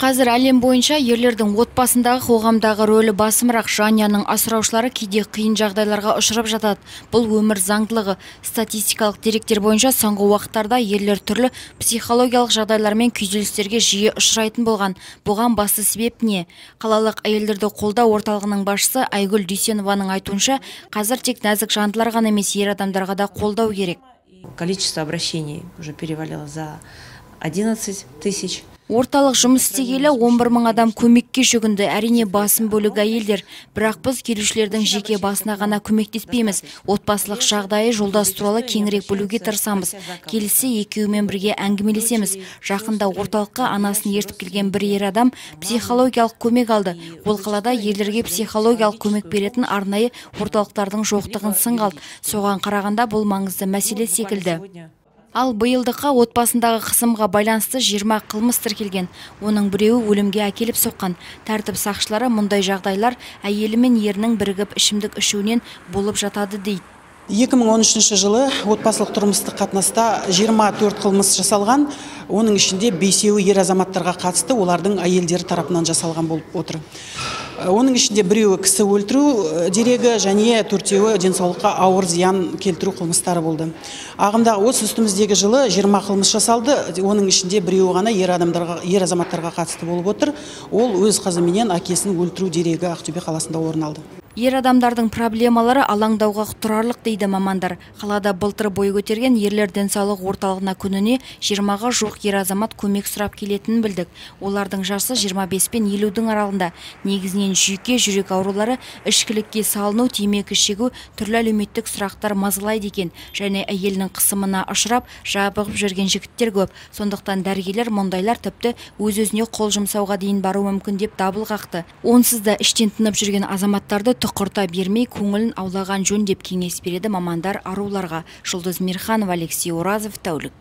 Қазір әлем бойынша ерлердің отбасындағы, қоғамдағы рөлі басымырақ. Жанұяның асыраушылары кейде қиын жағдайларға ұшырап жатады. Бұл өмір заңдылығы. Статистикалық деректер бойынша соңғы уақыттарда ерлер түрлі психологиялық жағдайлар мен күйзелістерге жиі ұшырайтын болған. Бұған басты себеп не? Қалалық әйелдерді қолдау орталығының басшысы Айгүл Дүйсенованың айтуынша, қазір тек нәзік жандылар ғана емес, ер адамдарға да қолдау керек. Количество обращений уже перевалило за 11 тысяч. Орталық жұмыс істегелі 11 мың адам көмекке жүгінді. Әрине, басым бөлігі әйелдер. Бірақ біз келушілердің жеке басына ғана көмектеспейміз. Отбасылық жағдайы, жолдасы туралы кеңірек білуге тырысамыз. Келіссе, екеуімен бірге әңгімелесеміз. Жақында орталыққа анасын ертіп келген бір ер адам психологиялық көмек алды. Ол қалада ерлерге психологиялық көмек беретін арнайы орталықтардың жоқтығын сынға алды. Соған қарағанда бұл маңызды мәселе секілді. Ал биылдыққа отбасындағы қысымға байланысты 20 қылмыс тіркелген. Оның біреуі өлімге әкеліп соққан. Тәртіп сақшылары мұндай жағдайлар әйелі мен ерінің бірігіп ішімдік ішуінен болып жатады дейді. 2013 жылы отбасылық тұрмыстық қатынаста 24 қылмыс жасалған. Оның ішінде 5-еуі ер азаматтарға қатысты, олардың әйелдері тарапынан жасалған болып отыр. Оның ішінде біреуі кісі өлтіру дерегі және 4-еуі денсаулыққа ауыр зиян келтіру қылмыстары болды. Ағымдағы осы үстіміздегі жылы 20 қылмыс жасалды. Оның ішінде біреуі ғана ер азаматтарға қатысты болып отыр. Ол өз қызы менен әкесін өлтіру дерегі Ақтөбе қаласында орын алды. Ер адамдардың проблемалары алаңдауға тұрарлық дейді мамандар. Қалада былтыр бой көтерген ерлер денсаулық орталығына күніне 20-ға жуық ер азамат көмек сұрап келетінін білдік. Олардың жасы 25 пен 50-дің аралығында. Негізінен жүйке, жүрек аурулары, ішкілікке салыну, темекі шегу, түрлі әлеуметтік сұрақтар мазалайды екен. Және әйелінің қысымына ұшырап, жабығып жүрген жігіттер көп. Сондықтан дәрігерлер мұндайлар тіпті өз-өзіне қол жұмсауға дейін баруы мүмкін деп дабыл қақты. Онсыз да іштен тынып жүрген азаматтарды тұқырта бермей көңілін аулаған жөн деп кеңес береді мамандар аруларға. Жұлдыз Мирханова, Алексей Оразов, Тәулік.